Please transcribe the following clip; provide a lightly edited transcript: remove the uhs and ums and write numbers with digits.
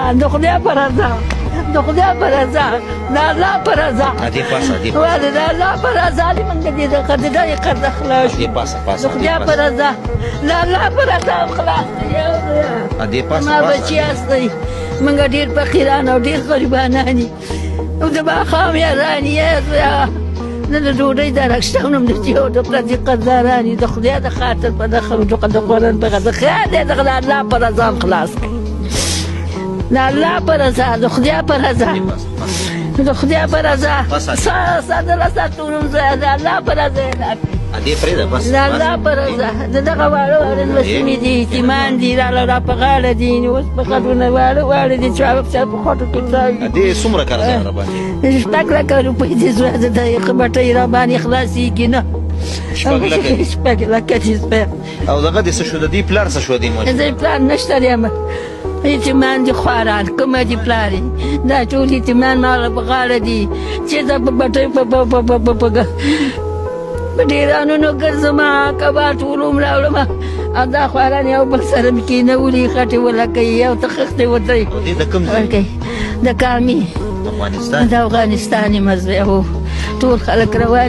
رضا، د خدای په رضا، د خدای په رضا، د الله په رضا. دې پاسه، دې پاسه. د الله په رضا دې موږ دې د قرض دې قرض خلاص. دې پاسه، پاسه. د خدای په رضا، د الله په رضا خلاص. دې پاسه. ما بچي یاستئ، موږ ډېر فقیران او ډېر غریبانان یو، او د ماښام یاران یې نه د ډوډۍ درک شته هم د یو د پردي قرضداران یو. د خدای د خاطر په د خلکو د قرآن په غزه خیر دی، د الله په رضا خلاص کړي. د الله په رضا، د خدای په رضا، د خدای په رضا. ساده ساتونم زه د الله په رضا. دې پرېږده بس. د الله په رضا. د دغه واړه واړه لوستي مې دي، یتیمان دي، راله را په غاړه دي، اوس په خټونه واړه واړه دي چې هغه په خټو کې ځای. دې څومره قرض را باندې؟ 6 لکه روپۍ دي زوی، د دې بټۍ را باندې خلاصېږي نه. 6 لکه؟ 6 لکه دي زوی. او دغه دې څه شو؟ د دې پلار څه شو؟ دې ماشوم د پلار نشته دی، یتیمان دي، خواران کومه دي پلار. دا ټول یتیمان مال په غاړه دي چې دا په بټۍ په په په په په ډېرانونو ګرځم، کبا ټول عمر راوړم، او دا خواران یو بل سره مې کېنولي، خټې ولکوي، یو ته خښتې ورته. دې د کوم ځای؟ د کامي. افغانستان؟ د افغانستان یم زه. ټول خلک روان.